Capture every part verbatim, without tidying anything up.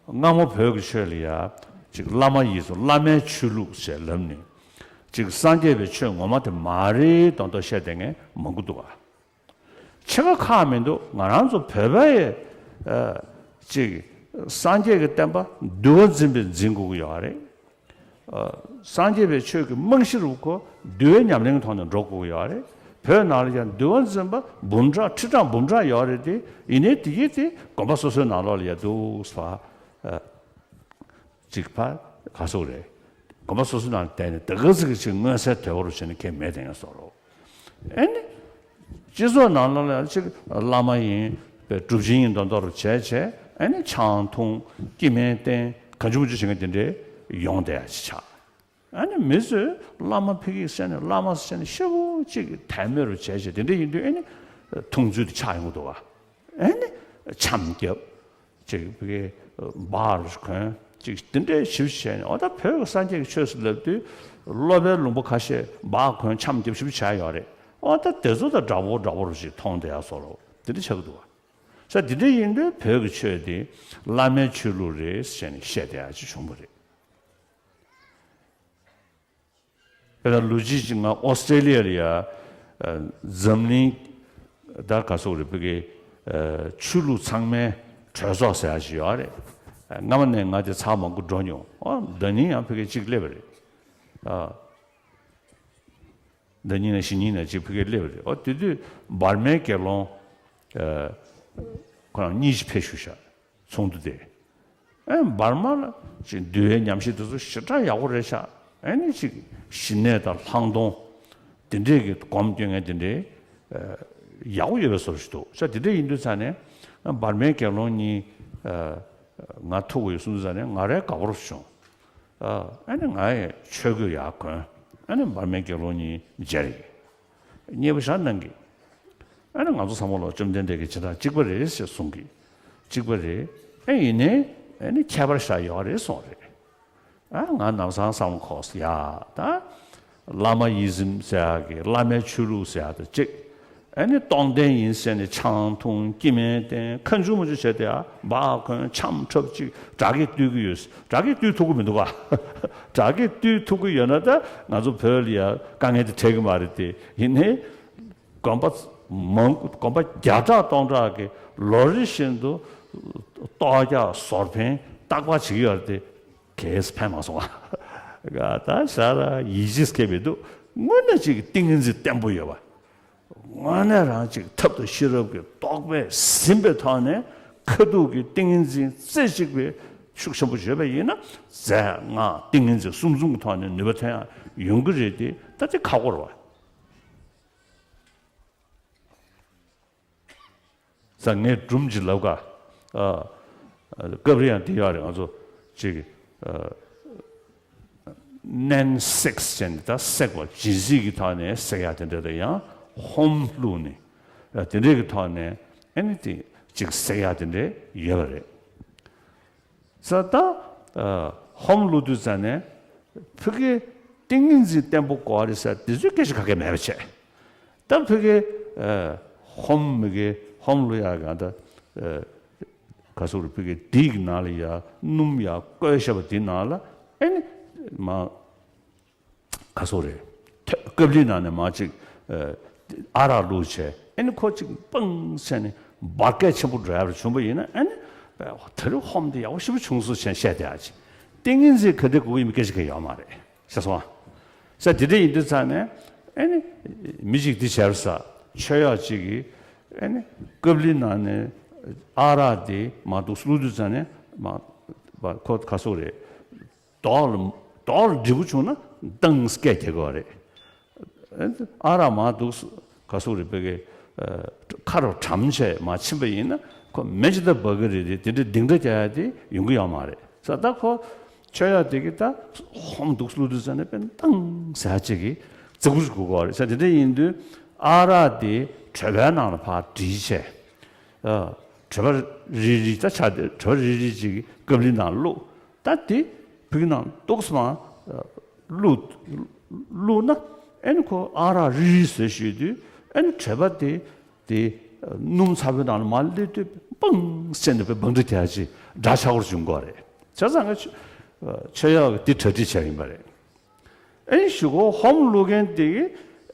སྔ་མོ་བོད་ཀྱི་ཆོས་ལ་ཡ་ཅིག་བླ་མ་ཡིས་སུ་བླ་མའི་ཆོས་ལུགས་ཞེས་ལབ་ནས་ཅིག་སངས་རྒྱས་པའི་ཆོས་ངོ་མ་དེ་མ་རེད་མདོག་མདོག་བཤད་བསྡད་མཁན་མང་པོ་འདུག་ག། ཕྱེད་ཀ་ཁག་མི་འདུག། ང་རང་ཚོ་བོད་པ་ཡི་ཨ་ཅིག་སངས་རྒྱས་ཀྱི་བསྟན་པ་འདུལ་བ་འཛིན་པས་འཛིན་དགོས་ཀྱི་ཡོད་རེད། ཨ་སངས་རྒྱས་པའི་ཆོས་ཀྱི་རྨང་གཞི་རུ་ཁོ་འདུལ་བའི་ཉམས་ལེན་གྱི་ཐོག་ནས་འགྲོ་དགོས་ཀྱི་ཡོད་རེད། བོད་ནང་ལ་ཡང་འདུལ་བ་འཛིན་པ་འབུམ་ཕྲག་ཁྲི་ཕྲག་འབུམ་ཕྲག་ཡོད་རེད་དེ། ཡིན་ནའི་དེ་གྱིས་དེ་དགོན་པ་སོ་སོའི་ནང་ལོགས་ལ་ཡ་འདུག་ཟེར་བ། ཨ་ཅིག་ཕ་ག་སོགས་རེད། དགོན་པ་སོ་སོའི་ནང་ལ་བསྡད་ནས་ད་ག་ཟིག་གི་ཅིག་མངོན་གསལ་དོད་པོ་རུ་བྱས་ནས་ཁས་མེད་དེ་ཡང་བཟོ་རོགས། ཨེ་ནི། སྤྱི་ཚོགས་ནང་ལོགས་ལ་ཅིག་བླ་མ་ཡིན་པའི་གྲུབ་ཆེན་ཡིན་མདོག་མདོག་རུ་བྱས་བྱས། ཨེ་ནི་ཆང་འཐུང་། སྐྱེ་དམན་བསྟེན། གང་བྱུང་མང་བྱུང་བྱེད་མཁན་དེ་འདྲས་ཡོང་བསྡད་ཡ་ཅིག་ཆགས། ཨེ་ནི་མི་ཚོས་བླ་མ་ཕ་གིར་བསད་ནས་བླ་མ་བསད་ནས་ཤི་བོ་ཅིག་དད་མོས་རུ་བྱས་བྱས་དེ་འདྲས་ཡིན་དུས། ཨེ་ནི་འཐུང་ཚུལ་དེ་ཆགས་ཡོང་གི་འདུག་ག། ཨེ་ནི་འཆམ་རྒྱབ། ཅིག་ཕ་གི་སྦག་རུ་གོན་ཅིག་དེ་འདྲའི་ཞིབ་བྱས་ནས། འོ་ད་བོད་ཀྱི་སངས་རྒྱས་ཀྱི་ཆོས་སུ་ལབ་དུས་སློབ་པའི་ལུང་པ་ཁ་ཤས་སྦག་གོན་འཆམ་རྒྱབ་ཞིབ་བྱས་ཡོད་རེད། འོ་ད་དེ་ཚོ་དང་འདྲ་པོ་འདྲ་པོ་རུ་ཞིག་མཐོང་བསྡད་ཡ་བཟོ་འདྲ་དེ་འདྲ་ཆགས་ཀྱི་འདུག་བ། ས་དེ་འདྲ་ཡིན་དུས་བོད་ཀྱི་ཆོས་དེ་བླ་མའི་ཆོས་ལུགས་རེད་ཟེར་ནས་བཤད་བསྡད་ཡ་ཅིག་བྱུང་བ་རེད། དཔེར་ན་ལོ་གཅིག་ཅིག་ང་ཨོ་སི་ཀྲེ་ལི་ཡ་ལ་ཡ། ཨ་འཛམ་གླིང་ད་ག་སོགས་རེད། བོད་ཀྱི་ཨ་ཆོས་ལུགས་ཚང་མའི་གྲོས་ཚོགས་ཟེར་ཡ་ཞིག་ཡོད་རེད། ཨ་སྔ་མ་ནས་ང་དེ་ཚར་མང་པོ་འགྲོ་མྱོང་། ཨོ་ཟླ་ཉིན་ཡང་ཕ་གི་གཅིག་སླེབས་པ་རེད། ཨ་ཟླ་ཉིན་ནས་གཞེས་ཉིན་ནས་གཅིག་ཕ་གི་སླེབས་པ་རེད། ཨོ་དེ་དུས་འབར་མའི་དགེ་སློང་ཨ་ཁོ་རང་གཉིས་ཅིག་ཕེབས་བཞུགས་ཤག། ཚོགས་འདུ་དེ། ཨེ་འབར་མ་ལ་ཅིག་འདུལ་བའི་ཉམས་ཞིབ་དེ་ཚོ་ཞེ་དྲག་ཡག་པོ་རེད་ཤག། ཨེ་ནི་ཅིག་ཞི་གནས་དང་ལྷག་མཐོང་དེ་འདྲས་ཀྱི་སྒོམ་སྐྱོན་མཁན་དེ་འདྲས་ཨ་ཡག་པོ་ཡོད་པའི་བཟོ་ཞིག་འདུག་ཤག། དེ་འདྲས་ཡིན་དུས་ཙང་ནས་འབར་མའི་དགེ་སློང་གཉིས་ཨ་ང་ཐུག་གི་ཡོད་གསུངས་དུས་ཙང་ནས་ང་རའི་དགའ་པོ་རུ་བྱུང་། ཨ་ཨེ་ནི་ང་ཡི་ཆོས་གོས་ཡག་གོན། ཨེ་ནི་འབར་མའི་དགེ་སློང་གཉིས་མཇལ་ཡིན། མཉེས་པོ་ཞེ་དྲག་གནང་གི། ཨ་ནི་ང་ཚོ་ཚང་མ་ལ་བཅོམ་ལྡན་འདས་ཀྱིས་བྱེ་བྲག་གཅིག་པ་རེད་ཅེས་གསུངས་གི། གཅིག་པ་རེད། ཨེ་ཡིན་ནའི་ཨེ་ནི་ཁྱད་པར་ཞེ་དྲག་ཡོད་རེད་གསུངས་རེད། ཨ་ང་ནམ་སང་བསམ་བློ་འཁོར་སོང་ཡ། ད་བླ་མ་ཡི་ཟིམ་ཟེར་ཡག་གི་བླ་མའི་ཆོས་ལུགས་ཟེར་ཡག་དང་གཅིག། ཨེ་ནི་སྟོང་བསྟན་ཡིན་ཟེར་ནས་ཆང་འཐུང་། སྐྱེ་དམན་བསྟེན། གང་བྱུང་མང་བྱུང་བྱས་ཏེ་ཡ་སྦག་གོན་འཆམ་འཁྲབ་ཅིག་དྲག་གིས་བཏུལ་གི་ཡོད། དྲག་གིས་བཏུལ་ཐུབ་ཀྱི་མི་འདུག་ག། དྲག་གིས་བཏུལ་ཐུབ་ཀྱི་ཡོད་ན་ད་ང་ཚོ་བོད་ལ་ཡ་དཀའ་ངལ་དེ་འཕྲད་ཀྱི་མ་རེད་དེ། ཡིན་ནའི། དགོན་པ་མང་། དགོན་པ་བརྒྱ་ཕྲག་སྟོང་ཕྲག་གིས་ལོ་རེ་བཞིན་དུ་གཏོར་རྒྱག་ཟོར་འཕེན་རྟག་པར་བྱེད་ཀྱི་ཡོད་རེད་དེ། གས་ཕན་མ་སོང་བ། ད་ཞར་ཡིད་ཆེས་སྐྱེས་པའི་འདུག། དངོས་གནས་ཅིག་ཏིང་ངེ་འཛིན་བརྟན་པོ་ཡོད་པ། དངོས་གནས་རང་ཅིག་ཐབས་དང་ཤེས་རབ་ཀྱི་རྟོགས་པས་ཟིན་པའི་ཐོག་ནས་ཁ་ཐུག་གི་ཏིང་ངེ་འཛིན་རྩེ་གཅིག་པའི་ཤུགས་ཆེན་པོ་ཡོད་པ་ཡིན་ན། རྫས་སྔགས་ཏིང་ངེ་འཛིན་གསུམ་འཛོམས་ཀྱི་ཐོག་ནས་ནུས་པ་ཐོན་ཡག་ཡོང་གི་རེད་དེ། ད་དེ་ཁག་པོ་རེད་བ། ས་ངས་སྒྲུང་ཅིག་ལབ་ག། ཨ་ཨ་སྐབས་རེ་ཡང་དེ་ཡོད་རེད། ང་ཚོ་ཅིག་ཨ་ནན་སེགས་ཟེར་ནས། ད་སྲེག་པ་སྦྱིན་སྲེག་གི་ཐོག་ནས་སྲེག་ཡག་དེ་འདྲ་དང་། ཡང་ཧོམ་བླུགས་ནས་ཨ་དེ་འདྲས་ཀྱི་ཐོག་ནས་ཨེ་ནི་དེ་ཅིག་སྲེག་ཡག་དེ་འདྲས་ཡོད་པ་རེད། ས་ད་ཨ་ཧོམ་བླུགས་དུས་ཙ་ནས་ཕ་གི་ཏིང་ངེ་འཛིན་བརྟན་པོ་དགོས་རེད་ཟེར་དེ་ཚོའི་སྐད་ཆ་ག་གེ་མེད་པ་བྱས། ད་ཕ་གི་ཨ་ཧོམ་མི་གི་ཧོམ་བླུགས་ཡག་ག་ད་ཨ་ག་སོགས་རེད། ཕ་གི་དེའི་ནང་ལ་ཡ་སྣུམ་ཡ་བསྐོལ་བཞག་པ་དེའི་ནང་ལ་ཨེ་ནི་མ་ག་སོགས་རེད། ཐོད་ཀབ་ལིའི་ནང་ནས་མར་ཅིག་ཨ་ཨ་རག་བླུགས་བྱས། ཨེ་ནི་ཁོ་ཅིག་པང་ཟེར་ནས་འབར་གས་ཆེན་པོ་འགྲོ་ཡག་རེ་བྱུང་བ་ཡིན་ན། ཨེ་ནི་ད་རེས་ཧོམ་དེ་ཡག་པོ་ཞེ་པོ་བྱུང་སོང་ཟེར་བཤད་བསྡད་ཡག་ཅིག། ཏིང་ངེ་འཛིན་ག་འདྲ་དགོས་ཀྱི་ཡིན་པའི་སྐད་ཆ་གང་ཡང་ཡོད་མ་རེད། ཤེས་སོང་ཨ། ས་དེ་འདྲ་ཡིན་དུས་ཙ་ནས་ཨེ་ནི་མི་ཅིག་འདི་བྱས་པ་ས་མཆོད་གཡོག་ཅིག་གིས་ཨེ་ནི་ཀབ་ལིའི་ནང་ནས་ཨ་རག་དེ་མར་འདུག་བླུགས་དུས་ཙ་ནས་མར་ཁོ་ག་སོགས་རེད། རྡོག་ལ་རྡོག་ལ་འདྲིལ་པོ་བྱུང་ན་དྭངས་སྐད་རྒྱག་གི་ཡོད་རེད། ཨ་རག་མར་འདུག་ག་སོགས་རེད། ཕ་གི་ཨ་ཁ་རུ་གྲམ་བྱས་མར་ཕྱིན་པ་ཡིན་ན་ཁོ་མེ་ཇི་ལྟར་འབར་གི་རེད་དེ། དེ་འདྲ་ལྡིང་སྒྲ་རྒྱག་ཡག་དེ་ཡོང་གི་ཡོད་མ་རེད། ས་ད་ཁོ་མཆོད་གཡོག་དེ་གིས་ད་ཧོམ་འདུག་བླུགས་དུས་ཙ་ནས་དཔེ་དྭངས་ཟེར་ཡག་ཅིག་གིས་རྫིག་པོ་ཞིག་དགོས་ཀྱི་ཡོད་རེད། ས་དེ་འདྲ་ཡིན་དུས་ཨ་རག་དེ་གྲོད་པའི་ནང་ལ་ཕར་བསྒྲིལ་བྱས། ཨ་གྲོད་པ་རིལ་རིལ། ད་ཆ་དེ་གྲོད་པ་རིལ་རིལ་ཅིག་ཀབ་ལིའི་ནང་བླུགས། ད་དེ་ཕ་གི་ནང་ཏོག་ཙམ་བླུགས། བླུགས་ན་ཨེ་ནི་ཁོ་ཨ་རག་རིལ་རིལ་བཟོས་ཞུས་དུས་ཨེ་ནི་གྲོད་པ་དེ་དེ་ སྣུམ་ཚ་པོའི་ནང་ལ་མར་སླེབས་དུས་པང་བཙན་ནས་པའི་བང་སྒྲིག་དེ་ཅིག་འདྲ་ཆགས་པོར་བྱུང་གོ་རེད། བྱས་ཙང་ང་ཆོས་གཡོག་གིས་འདི་གྲ་སྒྲིག་བྱས་ཡིན་པ་རེད། ཨེ་ནི་གཞུག་གུ་ཧོམ་བླུག་མཁན་དེ་གིས་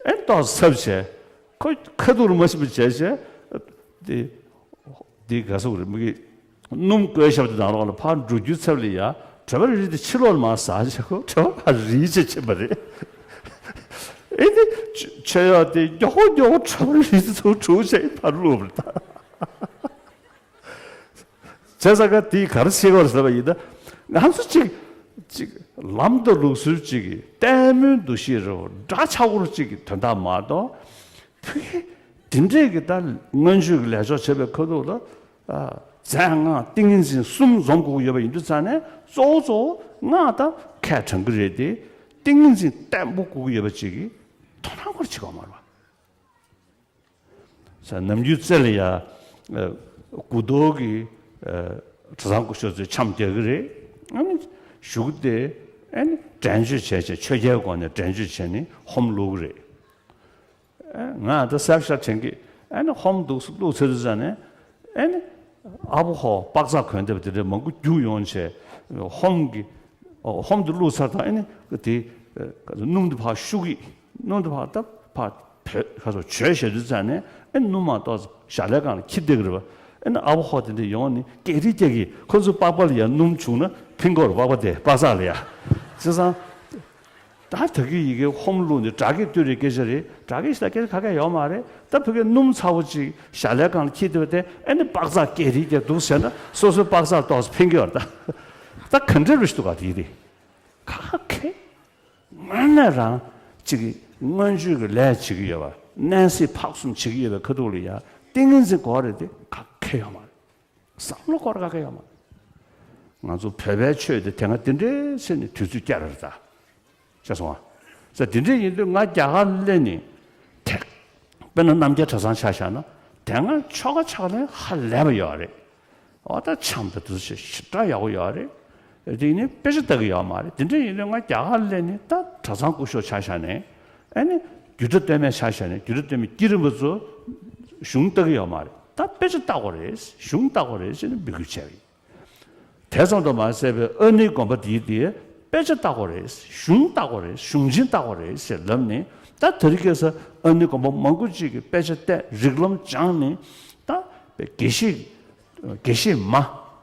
ཨེ་ནི་ཏོག་ཙམ་ཚབ་བྱས། ཁོ་ཁ་ཐུག་ལ་མ་ཤེས་པ་བྱས་བྱས། དེ་དེ་ག་ཟེར་དགོས་རེད། མི་གིས་སྣུམ་བསྐོལ་བཞག་པ་དེ་ནང་ལོགས་ལ་ཕར་འགྲོ་རྒྱུའི་ཚབ་ལ་ཡ། དྲོད་པ་རིལ་དེ་ཕྱི་ལོགས་ལ་མར་ཟག་བྱས། ཁོ་དྲོད་པ་ཕར་རིལ་བྱས་ཕྱིན་པ་རེད། ཨེ་ནི་ཆོས་གཡོག་དེ་མགྱོགས་པོ་མགྱོགས་པོ་དྲོད་པ་རིལ་དེ་ཚུར་སྒྲུག་བྱས་ཕར་བླུགས་པ་རེད་ད། བྱས་ཙང་ཀ་དེས་ག་རེ་བྱེད་ཀྱི་ཡོད་རེད་ཟེར་བ་ཡིན་ན། ང་ཚོ་གཅིག་གཅིག་ལམ་དང་ལུགས་སྲོལ་གཅིག་གི་ལྟད་མོའི་འདུ་ཤེས་རེད། འདྲ་ཆགས་པོ་གཅིག་གི་དོན་དག་མ་གཏོགས། ཕ་གི་དེ་འདྲས་ཀྱི་ད་སྔོན་ཆད་ཀྱི་ལས་ཆོག་བྱེད་པའི་ཁ་ཐུག་ལ། ཨ། རྫས་སྔགས་ཏིང་ངེ་འཛིན་གསུམ་འཛོམས་དགོས་ཀྱི་ཡོད་པ་ཡིན་དུས་ཙང་ནས། གཙོ་བོ་གཙོ་བོ་སྔགས་དང་ཁ་བྲལ་གྱི་རེད་དེ། ཏིང་ངེ་འཛིན་བརྟན་པོ་དགོས་ཀྱི་ཡོད་པ་གཅིག་གི་དོ་སྣང་སྐོར་བྱེད་དགོས་མ་རེད་པ། ས་ནམ་རྒྱུན་རྩེ་ལ་ཡ། ཨ། དགུ་ཐོག་གི། ཨ། གྲྭ་ཚང་སྐུ་ཞབས་ཚོས་འཆམ་རྒྱག་གི་རེད། ཨ་ནི་གཞུག་དེ་ཨ་ནི་འགྲན་བརྗོད་བྱས་བྱས། ཆོས་རྒྱལ་སྒོ་ནས་འགྲན་བརྗོད་བྱས་ནས་ཧོམ་བླུག་གི་རེད། ཨ། ང་ད་གསལ་པོ་ཞེ་དྲག་དྲན་གི། ཨ་ནི་ཧོམ་འདུག་སེ་བླུགས་ཚར་དུས་ཙང་ནས། ཨ་ནི་ཨ་བོ་ཧོ་པག་ཙག་གོན་བསྡད་པ་དེ་འདྲ་མང་པོ་རྒྱུགས་ཡོང་བྱས། ཧོམ་གྱི། ཧོམ་དེ་བླུགས་ཚར་དང་། ཨ་ནི་དེ་སྣུམ་དེ་ཕར་ཤུགས་ཀྱིས། སྣུམ་དེ་ཕར་ད་ཕར་བོད་ཁ་སོ་བྱོས་བྱས་དུས་ཙང་ནས། ཨེ། སྣུམ་མར་ཏོག་ཙམ་ཞལ་ལག་སྒང་ལ་འཁྱེར་བསྡད་ཀྱི་རེད་པ། ཨེ་ནི་ཨ་བོ་ཧོ་དེ་འདྲ་ཡོང་ནས་སྐད་རིགས་སྐད་ཀྱིས། ཁོ་ཚོ་པགས་པ་ལ་ཡ་སྣུམ་བྱུགས་ན་ཕན་གྱི་ཡོད་རེད། པགས་པ་དེ། པག་ཙག་ལ་ཡ། བྱས་ཙང་ད་ད་གི་ཡི་གེ་ཧོམ་བླུགས་ནས་སྦྲགས་སྐད་བཏུས་རེད། སྐད་ཆ་རེད། སྦྲགས་སྐད་ཞིག་ད་སྐད་ཆ་ག་གེ་ཡོད་མ་རེད། ད་ཕ་གིའི་སྣུམ་ཚ་པོ་ཅིག་ཞལ་ལག་སྒང་ལ་འཁྱེར་བསྡད་པ་དེ། ཨེ་ནི་པག་ཙག་སྐད་རིགས་སྐད་འདུག་ཟེར་ན། སོ་སོའི་པག་ཙག་ཏོག་ཙམ་ཕན་གྱི་ཡོད་རེད་ད། ད་ག་འདྲ་རུ་ཞིག་འདུག་ག་དེ་ཡི་དེ། ག་གེ། དངོས་གནས་རང་གཅིག་གིས་མངོན་སྤྱོད་ཀྱི་ལས་བྱེད་ཀྱི་ཡོད་པ། མནན་སྲེག་ཕག་གསུམ་བྱེད་ཀྱི་ཡོད་པའི་ཁ་ཐུག་ལ་ཡ་ཏིང་ངེ་འཛིན་དགོས་རེད་དེ། ག་གེ་ཡོད་མ་རེད། བསམ་བློ་སྐོར་ག་གེ་ཡོད་མ་རེད། ང་ཚོ་བོད་པའི་ཆོས་དེ་དེ་སྔ་དེ་འདྲའི་ཚེ་ནས་དུས་ཚོད་བསྐྱལ་རེད་ད། ཤེས་སོང་ང་། ས་དེ་འདྲ་ཡིན་དུས་ང་རྒྱ་གར་སླེབས་ནས་དེ། དཔེར་ན་རྣམ་རྒྱལ་གྲྭ་ཚང་ཆ་བཞག་ན། དེ་སྔ་ཆོ་ག་ཕྱག་ལེན་ཧ་ལས་པ་ཡོད་རེད། འོ་ད་འཆམ་དང་དེ་ཚོ་ཞེ་དྲག་ཡག་པོ་ཡོད་རེད། དེ་ནི་དཔེ་ཆ་ལྟ་གི་ཡོད་མ་རེད། དེ་འདྲ་ཡིན་དུས་ང་རྒྱ་གར་སླེབས་ནས་ད་གྲྭ་ཚང་སྐུ་ཞབས་ཆ་བཞག་ནས། ཨ་ནི་རྒྱུད་གྲྭ་སྟོད་སྨད་ཆ་བཞག་ནས། རྒྱུད་གྲྭ་སྟོད་སྨད་བསྐྱེད་རིམ་པ་ཚོ་གཞུང་ལྟ་གི་ཡོད་མ་རེད། ད་དཔེ་ཆ་ལྟ་དགོས་རེད། གཞུང་ལྟ་དགོས་རེད་ཟེར་ནས་འབོད་སྐུལ་བྱས་པ་ཡིན། དེ་ཙམ་དུ་མ་ཟད་པའི་ཨ་ནུའི་དགོན་པ་འདིའི་དེ་དཔེ་ཆ་ལྟ་དགོས་རེད། གཞུང་ལྟ་དགོས་རེད། གཞུང་ཆེན་ལྟ་དགོས་རེད་ཟེར་ལབ་ནས། ད་དེ་རིང་ཁ་སང་ཨ་ནུའི་དགོན་པ་མང་པོ་ཅིག་གིས་དཔེ་ཆ་བལྟས། རིགས་ལམ་སྦྱངས་ནས། ད་དགེ་བཤེས་དགེ་བཤེས་མ་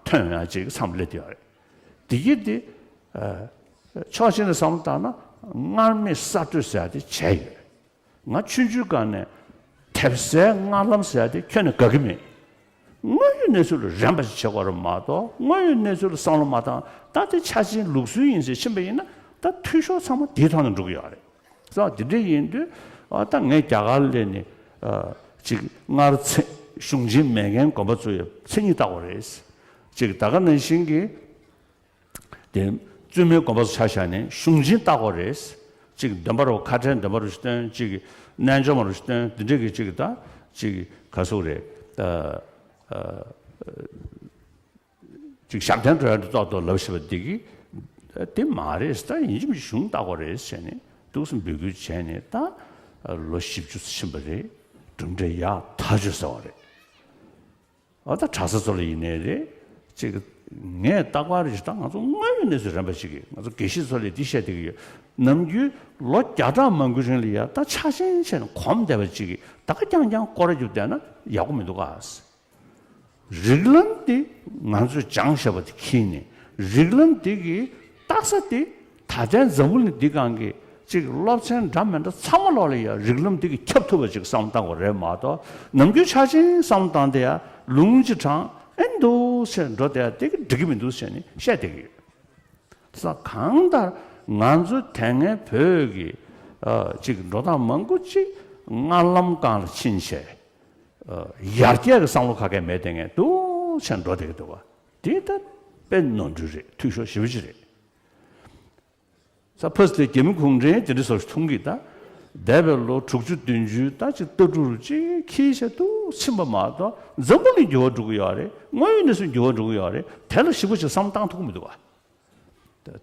ཐོན་ཡག་ཅིག་མཚམས་སླེབས་བསྡད་ཡོད་རེད། དེ་གི་དེ། ཨ། ཕྱོགས་གཅིག་ནས་བསམ་བློ་བཏང་ན། སྔར་མེད་གསར་གཏོད་ཟེར་ཡག་དེ་བྱས་ཡོད། ང་ཆུང་ཆུང་སྒང་ནས་དེབ་གསལ་སྔར་ལམ་ཟེར་ཡག་དེ་ཁྱོན་ནས་དགའ་གི་མེད། དངོས་ཡོད་གནས་ཚུལ་ལ་རན་པ་ཞིག་བྱེད་དགོས་རེད་མ་གཏོགས། དངོས་ཡོད་གནས་ཚུལ་ལ་བསམ་བློ་མ་བཏང་། ད་དེ་ཆ་ཆེན་ལུགས་སྲོལ་ཡིན་ཟེར་ཕྱིན་པ་ཡིན་ན། ད་འཐུས་ཤོར་ཚང་མ་དེའི་ཐོག་ནས་འགྲོ་གི་ཡོད་རེད། ས་དེ་འདྲ་ཡིན་དུས། ཨ། ད་ངས་རྒྱ་གར་སླེབས་ནས། ཨ། ཅིག་སྔར་མཚན་གཞུང་ཆེན་མེད་མཁན་དགོན་པ་ཚོ་ཡི་མཚན་ཉིད་བལྟ་དགོས་རེད། ཅིག་ད་ག་ནང་བཞིན་གྱི། དེ་བཙུན་མའི་དགོན་པ་ཚོ་ཆ་བཞག་ནས་གཞུང་ཆེན་བལྟ་དགོས་རེད། ཅིག་འདོན་པ་རུ། ཁ་བྲལ་འདོན་པ་རུ་སྟོན། ཅིག་རྣལ་འབྱོར་མ་རུ་སྟོན། འདི་འདྲ་གི་ཅིག་ད་ཅིག་ག་ཟེར་དགོས་རེད། ཨ། ཨ། ཅིག་ཞབས་བརྟན་འགྲོ་ཡག་འདི་ཏོག་ཏོག་ལབ་བཞག་པ་འདི་གིས། དེ་མ་རེད། ད་ཡིན་གཅིག་མིན་གཅིག་གཞུང་བལྟ་དགོས་རེད་ཟེར་ནས་འདུག་སེ་འབོད་སྐུལ་བྱས་ནས། ད་ལོ་བཞི་བཅུ་ཕྱིན་པ་རེད། གྲུབ་འབྲས་ཡག་ཐག་ཆོད་ཟེར་བ་རེད། འོ་ད་གྲྭ་ས་ཚོ་ལ་ཡིན་ནའི་རེད། ཅིག་ངས་རྟག་པར་རེ་ཞིག། ད་ང་ཚོ་དངོས་ཡོད་གནས་ཚུལ་རན་པ་ཞིག་གིས། ང་ཚོ་དགེ་བཤེས་ཚོ་ལ་འདི་བཤད་བསྡད་ཀྱི་ཡོད། ནམ་རྒྱུན་ལོ་བརྒྱ་ཕྲག་མང་པོའི་རིང་ལ་ཡ་ད་ཆ་ཆེན་བྱས་ནས་གོམས་བསྡད་པ་ཅིག་གིས་ད་ག་རྐྱང་རྐྱང་སྐོར་ར་རྒྱུགས་བསྡད་ན་ཡག་པོ་མི་འདུག་ག། རིགས་ལམ་འདི་ང་ཚོས་སྦྱངས་བཞག་པ་དེ་ཁྱེར་ནས། རིགས་ལམ་འདི་གི་རྟགས་གསལ་དེ་ད་ལྟའི་འཛམ་བུ་གླིང་འདི་སྒང་གི་ཅིག་སློབ་ཚན་འདྲ་མི་འདྲ་ཚང་མ་ལོག་ལ་ཡ་རིགས་ལམ་འདི་གིས་ཁྱབ་ཐུབ་པ་ཅིག་བསམ་བློ་བཏང་དགོས་རེད་མ་གཏོགས། ནམ་རྒྱུན་ཆ་ཆེན་བསམ་བློ་བཏང་སྟེ་ཡ་ལུང་ཅིག་དྲངས། ཨེ་འདུག་ཟེར་འགྲོ་བསྡད་ཡ་དེ་གིས་འགྲིག་གི་མི་འདུག་ཟེར་ནས་བཤད་བསྡད་ཀྱི་ཡོད། ས་གང་ལྟར་ང་ཚོ་དེ་སྔའི་བོད་ཀྱི། ཨ། ཅིག་འགྲོ་སྟངས་མང་པོ་ཅིག་སྔར་ལམ་སྒང་ལ་ཕྱིན་བྱས། ཨ། ཡར་རྒྱས་ཀྱི་བསམ་བློ་ག་གེ་མེད་དེ་ངས་འདུག་བྱས་འགྲོ་བསྡད་ཀྱི་འདུག་པ། དེ་ད་དཔེ་ནོར་འཁྲུལ་རེད། འཐུས་ཤོར་ཞེ་པོ་ཅིག་རེད། ས་ཕ་སི་དེ་རྒྱ་མི་གུང་ཁྲན་དེ་འདྲ་སོགས་མཐོང་གི། ད་འདས་པའི་ལོ་དྲུག་ཅུ་བདུན་ཅུ་ད་ཅིག་ལྟ་གྲུབ་རུ་ཅིག་འཁྱེར་བྱས་འདུག་ཕྱིན་པ་མ་གཏོགས། འཛམ་བུ་གླིང་འགྱུར་བ་འགྲོ་གི་ཡོད་རེད། དངོས་ཡོད་གནས་ཚུལ་འགྱུར་བ་འགྲོ་གི་ཡོད་རེད། དེ་ལ་ཞིབ་པོ་ཞིག་བསམ་བློ་བཏང་ཐུབ་ཀྱི་མི་འདུག་པ།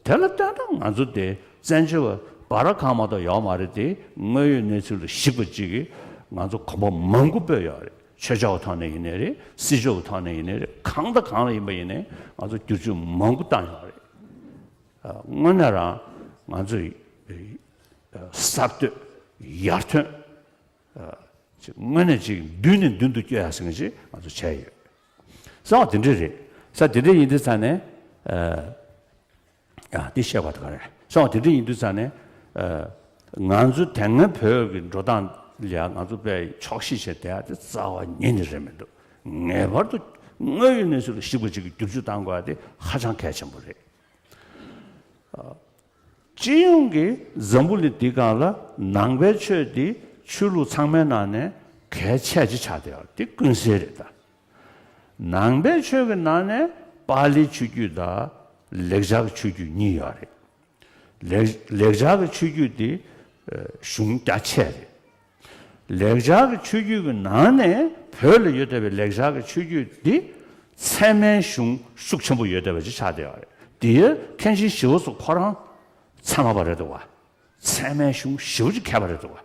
དེ་ལ་ལྟོས་ན་ང་ཚོ་དེ་བཙན་བྱོལ་བ་ར་གང་མ་གཏོགས་ཡོད་མ་རེད་དེ། དངོས་ཡོད་གནས་ཚུལ་ལ་གཞིགས་པ་ཅིག་གིས་ང་ཚོ་གོམ་པ་མང་པོ་སྤོས་ཡོད་རེད། ཆོས་ཕྱོགས་ཐོག་ནས་ཡིན་ནའི་རེད། སྲིད་ཕྱོགས་ཐོག་ནས་ཡིན་ནའི་རེད། གང་དང་གང་ལ་ཡིན་པ་ཡིན་ནའི་ང་ཚོ་བསྒྱུར་བཅོས་མང་པོ་བཏང་ཡོད་རེད། ཨ། དངོས་གནས་རང་ང་ཚོས་གསར་གཏོད། ཡར་ཐོན། ཨ། ཅིག་དངོས་གནས་ཅིག་མདུན་ནས་མདུན་དུ་སྐྱོད་ཡ་ཟེར་མཁན་ཅིག་ང་ཚོ་བྱས་ཡོད། ས་འོག་དེ་འདྲས་རེད། ས་དེ་འདྲས་ཡིན་དུས་ཙང་ནས། ཨ། ཡ། འདི་བཤད་པ་དང་ག་རེ། སོང་དེ་འདྲ་ཡིན་དུས་ཙང་ནས། ཨ། ང་ཚོ་དེ་སྔ་བོད་ཀྱི་འགྲོ་སྟངས་ལ་ང་ཚོ་དཔེ་ཆོག་ཤེས་བྱས་བསྡད་ཡ་དེ་རྩ་བ་ཉིད་ནས་རེད་མི་འདུག་ངེས་པར་དུ་དངོས་ཡོད་གནས་ཚུལ་ལ་གཞིགས་པ་ཅིག་གི་བསྒྱུར་བཅོས་གཏང་དགོས་ཡ་དེ་ཧ་ཅང་གལ་ཆེན་པོ་རེད། ཨ། སྤྱི་ཡོངས་ཀྱི་འཛམ་བུ་གླིང་འདིའི་སྒང་ལ་ནང་པའི་ཆོས་འདི་ཆོས་ལུགས་ཚང་མའི་ནང་ནས་གལ་ཆེ་ཆེ་ཆགས་བསྡད་ཡོད་དེ་ཀུན་གསལ་རེད་ད། ནང་པའི་ཆོས་ཀྱི་ནང་ནས་པཱ་ལིའི་ཆོས་བརྒྱུད་དང་ལེགས་སྦྱར་གྱི་ཆོས་བརྒྱུད་གཉིས་ཡོད་རེད། ལེགས་ལེགས་སྦྱར་གྱི་ཆོས་བརྒྱུད་དེ་ཨ་གཞུང་རྒྱ་ཆེ་རེད། ལེགས་སྦྱར་གྱི་ཆོས་བརྒྱུད་ཀྱི་ནང་ནས་བོད་ལ་ཡོད་བསྡད་པའི་ལེགས་སྦྱར་གྱི་ཆོས་བརྒྱུད་འདི་ཚད་མའི་གཞུང་ཤུགས་ཆེན་པོ་ཡོད་བསྡད་པ་ཅིག་ཆགས་བསྡད་ཡོད་རེད། དེའི་མཁན་ཆེན་ཞི་བ་འཚོ་ཁོ་རང་ཚད་མ་པ་རེད་འདུག་བ། ཚད་མའི་གཞུང་ཞེ་པོ་ཅིག་མཁས་པ་རེད་འདུག་བ།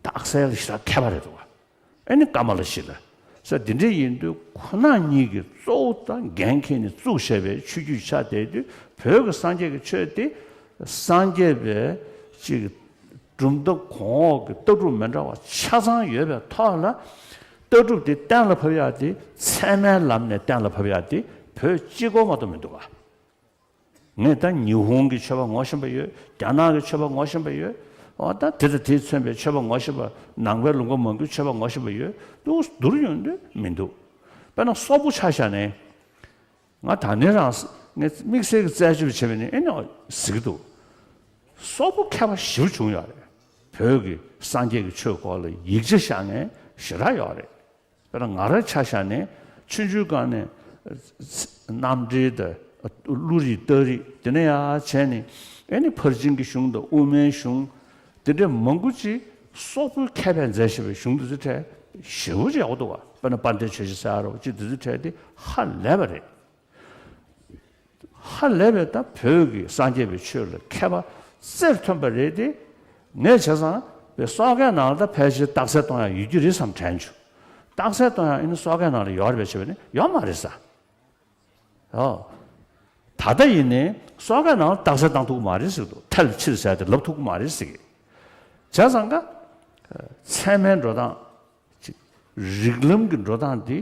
རྟགས་གསལ་ལ་ཞེ་དྲག་མཁས་པ་རེད་འདུག་བ། ཨེ་ནི་ཀ་མ་ལ་ཤཱི་ལ། ས་འདི་འདྲ་ཡིན་དུས་ཁོ་ན་གཉིས་ཀྱིས་གཙོ་བོ་དང་འགན་འཁྱེར་ནས་བཙུགས་བཞག་པའི་ཆོས་བརྒྱུད་ཆགས་བསྡད་དུས་བོད་ཀྱི་སངས་རྒྱས་ཀྱི་ཆོས་དེ་སངས་རྒྱས་པའི་ཅིག་གྲུབ་མཐའ་གོང་འོག་གི་ལྟ་གྲུབ་མི་འདྲ་བ་ཆ་ཚང་ཡོད་པའི་ཐོག་ལ་ལྟ་གྲུབ་དེ་གཏན་ལ་ཕབ་ཡག་དེ་ཚད་མའི་ལམ་ནས་གཏན་ལ་ཕབ་ཡག་དེ་བོད་གཅིག་པོ་མ་གཏོགས་མི་འདུག་ག་ངས་ད་ཉི་ཧོང་གི་ཆོས་པ་ངོ་ཤེས་པ་ཡོད། རྒྱ་ནག་གི་ཆོས་པ་ངོ་ཤེས་པ་ཡོད། འོ་ད་དེ་དང་དེས་མཚོན་པའི་ཆོས་པ་ངོ་ཤེས་པ། ནང་པའི་ལུང་པ་མང་པོའི་ཆོས་པ་ངོ་ཤེས་པ་ཡོད། འདུག་བསྡུར་ཡོང་དུས་མི་འདུག་དཔེར་ན་སོག་པོ་ཆ་བཞག་ནས། ང་ད་ནི་རང་ངས་དམིགས་བསལ་གྱི་རྩད་གཅོད་བྱས་པ་ནི་ཨེ་ནི་ཟེར་གྱི་འདུག་སོག་པོ་མཁས་པ་ཞེ་པོ་བྱུང་ཡོད་རེད། བོད་ཀྱི་སངས་རྒྱས་ཀྱི་ཆོས་སྐོར་ལ་ཡིག་ཆ་བཞག་མཁན་ཞེ་དྲག་ཡོད་རེད། དཔེར་ན་ང་རང་ཆ་བཞག་ནས་ཆུང་ཆུང་སྒང་ནས་གནམ་འབྲེལ་དང་བློ་རིག་རྟགས་རིགས་དེ་ནས་ཡར་བྱས་ནས་ཨེ་ནི་ཕར་ཕྱིན་གྱི་གཞུང་དང་དབུ་མའི་གཞུང་དེ་འདྲ་མང་པོ་ཅིག་སོག་པོའི་མཁས་པས་མཛད་བཞིན་པའི་གཞུང་དེ་ཚོའི་གྲས་ཞེ་པོ་ཅིག་ཡག་པོ་འདུག་བ། དཔེར་ན་དཔལ་ལྡན་ཆོས་རྗེ་ས་ཡ་རབ་ཅིག་དེ་ཚོའི་གྲས་དེ་ཧ་ལས་པ་རེད། ཧ་ལས་པའི་ད་བོད་ཀྱི་སངས་རྒྱས་པའི་ཆོས་ལ་མཁས་པ་རྩེར་ཐོན་པ་རེད་དེ། ངས་བྱས་ཙང་པའི་སོག་སྐད་ནང་ལ་ད་ཕལ་ཆེར་རྟགས་གསལ་གཏོང་ཡ་ཡོད་ཀྱི་རེད་བསམ་དྲན་བྱུང་། རྟགས་གསལ་གཏོང་ཡ་ཨེ་ནི་སོག་སྐད་ནང་ལ་ཡོད་རེད་པས་བྱས་པ་ནི་ཡོད་མ་རེད་ས། ཨོ། ད་ལྟ་ཡིན་ནའི་སོག་སྐད་ནང་ལ་རྟགས་གསལ་བཏང་ཐུབ་ཀྱི་མ་རེད་ཟེར་གྱི་འདུག་ཐལ་ཕྱིར་ཟེར་ཏེ་ལབ་ཐུབ་ཀྱི་མ་རེད་ཟེར་གྱི། བྱས་ཙང་ཀ་ཚད་མའི་འགྲོ་སྟངས། ཅིག་རིགས་ལམ་གྱི་འགྲོ་སྟངས་འདི་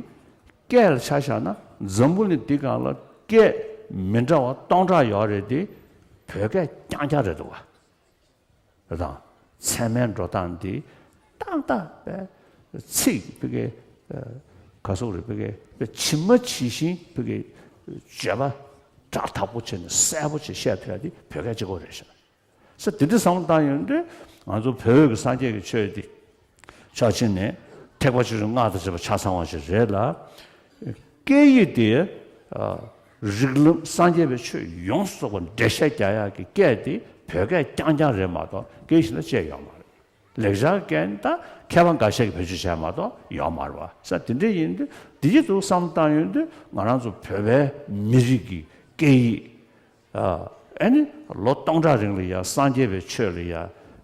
སྐད་ལ་ཆ་བཞག་ན་འཛམ་བུ་གླིང་འདི་སྒང་ལ་སྐད་མི་འདྲ་བ་སྟོང་ཕྲག་ཡོད་རེད་དེ། བོད་སྐད་རྐྱང་རྐྱང་རེད་འདུག་བ། རེད་དང་། ཚད་མའི་འགྲོ་སྟངས་འདི་ཏག་ཏག་པའི་ཚིག་ཕ་གི་ག་སོག་རེད་ཕ་གི་ཇི་མ་ཇི་བཞིན་ཕ་གི་བརྗོད་པ་སྒྲ་དག་པོ་བྱས་ནས་གསལ་པོ་བྱས་བཤད་ཐུབ་ཡ་འདི་བོད་སྐད་གཅིག་པོ་རེད་ཤག་ས་དེ་འདྲ་བསམ་བློ་བཏང་ཡོང་དུས་ང་ཚོ་བོད་ཀྱི་སངས་རྒྱས་ཀྱི་ཆོས་འདི་ཕྱོགས་གཅིག་ནས་ཐེག་པ་ཆེ་ཆུང་སྔགས་དང་བཅས་པ་ཆ་ཚང་བ་ཞིག་རེད་ལ། སྐད་ཡིག་དེ་ཨ་རིགས་ལམ་སངས་རྒྱས་པའི་ཆོས་ཡོངས་སུ་རྫོགས་པ་འགྲེལ་བཤད་རྒྱག་ཡག་གི་སྐད་དེ་བོད་སྐད་རྐྱང་རྐྱང་རེད་མ་གཏོགས་སྐད་ཡིག་གཞན་ལ་སྤྱད་ཡོད་མ་རེད། ལེགས་སྦྱར་སྐད་ནི་ད་མཁས་པ་འགའ་ཤས་ཀྱིས་བེད་སྤྱོད་བྱས་མ་གཏོགས་ཡོད་མ་རེད་བ། ས་དེ་འདྲ་ཡིན་དུས་འདི་ཡིག་ཏུ་བསམ་བློ་བཏང་ཡོང་དུས་ང་རང་ཚོ་བོད་པའི་མི་རིགས་ཀྱི་སྐད་ཡིག་ཨ་ཨེ་ནི་ལོ་སྟོང་ཕྲག་རིང་ལ་ཡ་སངས་རྒྱས་པའི་ཆོས་ལ་ཡ་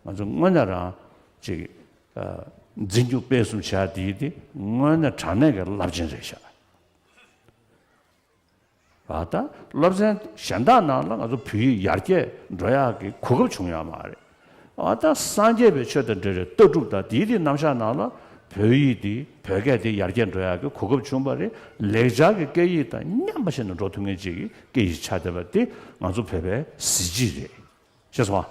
ང་ཚོ་དངོས་གནས་རང་ཅིག་ཨ་འཛིན་སྐྱོང་སྤེལ་གསུམ་བྱ་དེ་དེ་དངོས་གནས་དྲང་གནས་ཀྱི་རླབས་ཆེན་རེད་ཤག་ཨ་ད་སློབ་ཚན་གཞན་དག་ནང་ལ་ང་ཚོ་བོད་ཡིག་ཡར་རྒྱས་འགྲོ་ཡག་གི་གོ་སྐབས་བྱུང་ཡོད་མ་རེད། ཨ་ད་སངས་རྒྱས་པའི་ཆོས་དང་འབྲེལ་བའི་ལྟ་གྲུབ་དང་དེའི་དེའི་རྣམ་གཞག་ནང་ལ་བོད་ཡིག་དེ་བོད་སྐད་དེ་ཡར་རྒྱས་འགྲོ་ཡག་གི་གོ་སྐབས་བྱུང་བ་རེད། ལེགས་སྦྱར་གྱི་སྐད་ཡིག་དང་མཉམ་པ་བྱས་ནས་འགྲོ་ཐུབ་མཁན་ཅིག་གི་སྐད་ཡིག་ཆགས་བསྡད་པ་དེ་ང་ཚོ་བོད་པའི་གཟི་བརྗིད་རེད། ཤེས་སོང་ང་།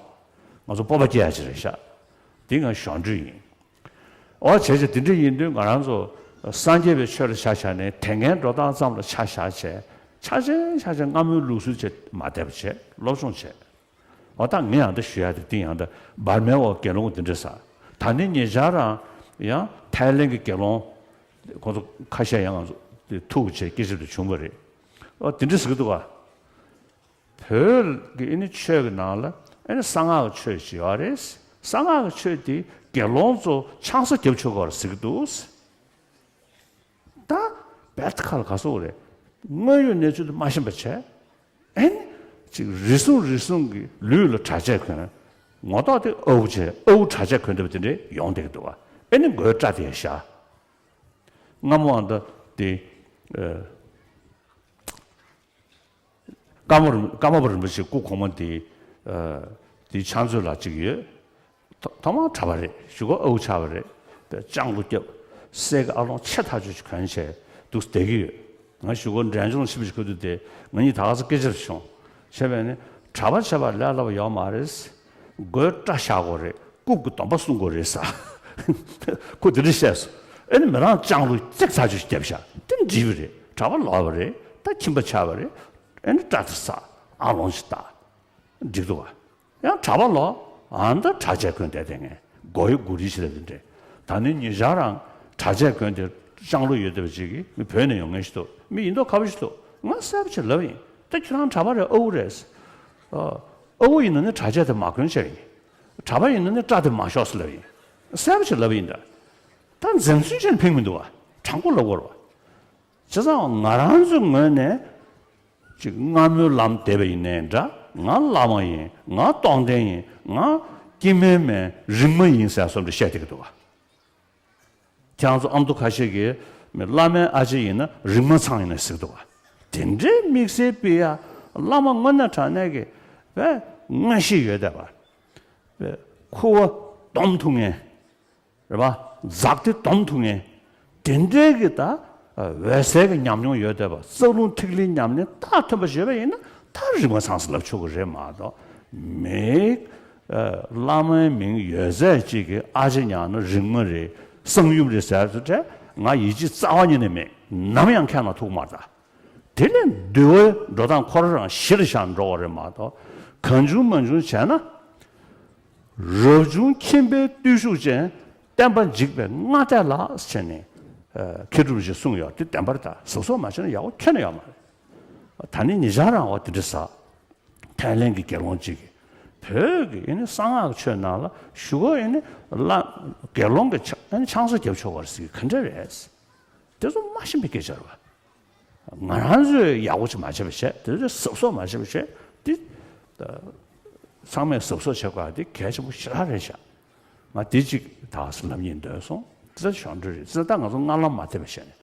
ང་ཚོ་སྤོབས་པ་སྐྱེ་ཡག་ཅིག་རེད་ཤག་འདི་ང་གཞོན་དྲུག་ཡིན། འོ་བྱས་བྱས་དེ་འདྲ་ཡིན་དུས་ང་རང་ཚོ་སངས་རྒྱས་པའི་ཆོས་ལ་ཆ་བཞག་ནས་དེ་སྔའི་འགྲོ་སྟངས་ཙམ་ལ་ཆ་བཞག་བྱས་ཆ་ཆེན་ཆ་ཆེན་སྔ་མོའི་ལུགས་སྲོལ་བྱས་མ་བསྡད་པ་བྱས་སློབ་སྦྱོང་བྱས། འོ་ད་ངས་ཡང་ད་ཞུ་ཡག་དེ་འདི་ཡང་ད་འབར་མའི་འོག་དགེ་སློང་འདི་འདྲ་ཟེར། ད་ནི་ཉེ་ཆར་རང་ཡང་ཐའི་ལེན་གྱི་དགེ་སློང་ཁོང་ཚོ་ཁ་ཤས་ཡང་ང་ཚོ་དེ་ཐུག་བྱས་སྐད་ཆ་དེ་བྱུང་བ་རེད། འོ་དེ་འདྲ་ཟེར་གྱི་འདུག་ག་བོད་ཀྱི་ཨེ་ནི་ཆོས་ཀྱི་ནང་ལ་ཨེ་ནི་གསང་སྔགས་ཀྱི་ཆོས་ཅིག་ཡོད་རེད། གསང་སྔགས་ཀྱི་ཆོས་དེ་དགེ་སློང་ཚོ་ཆང་ས་རྒྱབ་ཆོག་གི་རེད་ཟེར་གྱི་འདུག་ད་བེད་ཁ་ལ་ག་སོག་རེད། དངོས་ཡོད་གནས་ཚུལ་དེ་མ་ཤེས་པ་བྱས། ཨེ་ནི་ཅིག་རེ་ཟུང་རེ་ཟུང་གི་ལུས་ལ་གྲྭ་ཆས་གོན། ངོ་ཐོག་དེ་ཨ་ཁུ་བྱས་ཨ་ཁུ་གྲྭ་ཆས་གོན་བསྡད་པ་དེ་འདྲས་ཡོང་བསྡད་ཀྱི་འདུག་བ། ཨེ་ནི་མགོའི་སྐྲ་དེ་ཡང་བཞར། སྔ་མོ་ཨ་ད་དེ་ཨ། ཀརྨ་རིན་ཀརྨ་པ་རིན་པོ་ཆེ་སྐུ་གོང་མ་དེ་ཨ། དེ་ཕྱག་མཛོད་ལ་གཅིག་ཡོད། ཐོ་ཐོག་མར་གྲྭ་པ་རེད། གཞུག་གུ་ཨའུ་ཆགས་པ་རེད། དཔེ་ལྕང་ལོ་སྐྱབས་གསེར་གྱི་ཨ་ལོང་ཆེ་ཐག་ཆོད་ཅིག་གོན་བྱས་འདུག་བསྡད་ཀྱི་ཡོད། ང་གཞུག་གུ་འབྲས་ལྗོངས་ལ་ཕྱིན་པ་ཞིག་གོ་དུས་དེ་ང་གཉིས་ད་ག་ས་སྐད་ཆ་རེ་བྱུང་། བྱས་པས་ནི་གྲྭ་པ་བྱས་པ་ལས་སླ་པོ་ཡོད་མ་རེད། མགོའི་སྐྲ་བཞར་དགོས་རེད། རྐུབ་ཀྱི་སྡོམ་པ་སྲུང་དགོས་རེད་ཟེར། ཁོ་དེ་འདྲ་བཤད་སོང་། ཨེ་ནི་མི་རང་ལྕང་ལོ་ལྕགས་ཚ་ཆུ་ཞིག་བརྒྱབ་བཞག་དེ་འགྲིག་པ་རེད། གྲྭ་པ་ལོག་པ་རེད། ད་ཁྱིམ་པ་ཆགས་པ་རེད། ཨེ་ནི་སྐྲ་དེ་བསགས། ཨ་ལོང་ཞིག་བཏགས། འགྲིག་འདུག་ག་ཡང་གྲྭ་པ་ལོག་ཨ་ད་གྲྭ་ཆས་གོན་བསྡད་དེ་ངས་མགོ་ཡི་མགོ་རིལ་ཞིག་ལ་དེ་འདྲས། ད་ནི་ཉེ་ཆར་རང་གྲྭ་ཆས་གོན་ཏེ་ལྕང་ལོ་ཡོད་བསྡད་པ་ཅིག་གིས་མི་བོད་ནས་ཡོང་མཁན་ཞིག་འདུག་མི་ཡིན་མདོག་ཁ་པོ་ཞིག་འདུག་ང་གསལ་པོ་ཅིག་ལབ་ཡིན། ད་ཁྱེད་རང་གྲྭ་པ་རེད། ཨ་ཁུ་རེད། ཨ་ཨ་ཁུ་ཡིན་ན་ནི་གྲྭ་ཆས་དེ་མ་གོན་བྱས་ཡིན། གྲྭ་པ་ཡིན་ན་ནི་སྐྲ་དེ་མ་ཤོག་ཟེར་ལབ་ཡིན། གསལ་པོ་ཅིག་ལབ་ཡིན་ད། ད་འཛེམ་ཟོན་བྱས་ནས་ཕེབས་མི་འདུག་ག་དྲང་པོ་ལབ་དགོས་རེད་བ། བྱས་ཙང་ང་རང་ཚོའི་ངོས་ནས་ཅིག་སྔ་མོའི་ལམ་བསྡད་པ་ཡིན་ནའི་འདྲ། ང་བླ་མ་ཡིན། ང་རྟོགས་ལྡན་ཡིན། ང་སྐྱེ་དམན་མིན། རིག་མ་ཡིན་ཟེར་སོགས་འདྲ་བཤད་བསྡད་ཀྱི་འདུག་ག་ཁྱེད་རང་ཚོ་ཨ་མདོ་ཁ་ཤས་ཀྱིས་མི་བླ་མའི་ཨ་ཅེ་ཡིན་ན་རིག་མ་ཚང་ཡིན་ན་ཟེར་གྱི་འདུག་ག་དེ་འདྲའི་དམིགས་བསལ་སྤེལ་ཡ་བླ་མ་དངོས་གནས་དྲང་གནས་ཀྱི་བས་མངའ་གཞི་ཡོད་བསྡད་པ། བས་ཁུ་བ་སྡོམ་ཐུབ་མཁན། རེད་པ། འཛག་སྟེ་སྡོམ་ཐུབ་མཁན། དེ་འདྲའི་གི་ད་འོད་གསལ་གྱི་ཉམས་མྱོང་ཡོད་བསྡད་པ། རྩ་རླུང་ཐིག་ལེའི་ཉམས་ལེན་རྟགས་ཐོན་པ་ཞིག་ཡོད་པ་ཡིན་ན་ད་རིག་མ་ཚང་ཟེར་ལབ་ཆོག་གི་རེད་མ་གཏོགས། མི་བླ་མའི་མིང་ཡོད་ཚད་ཅིག་གི་ཨ་ཅེ་ཉག་ན་རིག་མ་རེད། གསང་ཡུམ་རེད་ཟེར་ཚོ་དེ་ང་ཡིད་ཆེས་རྩ་བ་ཉིད་ནས་མེད། ནམ་ཡང་ཁས་ལེན་ཐུབ་མ་རེད་ད། དེ་ནས་འདུལ་བའི་འགྲོ་སྟངས་ཁོ་རང་རང་གཞིར་བཞག་འགྲོ་བ་རེད་མ་གཏོགས། གང་བྱུང་མང་བྱུང་བྱས་ན། རབ་བྱུང་ཁྱིམ་པའི་བརྟུལ་ཞུགས་ཅན། བསྟན་པ་འཇིག་པའི་སྔ་ལྟས་ལགས་ཟེར་ནས་མཁས་གྲུབ་ཅིག་གསུངས་ཡོད། དེ་བདེན་པ་རེད་ད། གཟབ་གཟབ་མ་བྱས་ན་ཡག་པོ་ཁྱོན་ནས་ཡོད་མ་རེད། ད་ནི་ཉེ་ཆར་རང་བ་དེ་འདྲ་ཟ། ཐའི་ལེན་གྱི་དགེ་སློང་ཅིག་གིས་བོད་ཀྱི་ཨེ་ནི་གསང་སྔགས་ཆོས་ནང་ལ་ཞུ་གོ་ཨེ་ནི་བླ་དགེ་སློང་གི་ཆ་ཨེ་ནི་ཆང་ས་རྒྱབ་ཆོག་པ་རེད་ཟེར་གི་ག་འདྲ་རེད། དེ་ཚོ་མ་ཤེས་པའི་སྐད་ཆ་རེད་བ། ང་རང་ཚོས་ཡག་པོ་ཅིག་མ་བྱས་པ་བྱས། དེ་ཚོས་གཟབ་གཟབ་མ་བྱས་པ་བྱས། དེ་ཚང་མས་གཟབ་གཟབ་བྱེད་དགོས་པ་དེ་གལ་ཆེན་པོ་ཞེ་དྲག་རེད་ཤག་ང་དེ་ཅིག་ད་ག་ས་ལབ་སྙིང་འདོད་སོང་། དེ་ཚོ་ཞོར་འཕྲོས་རེད། དེ་ཚོ་ད་ང་ཚོ་སྔ་ལམ་མ་ཐེབས་པ་བྱས་ནས་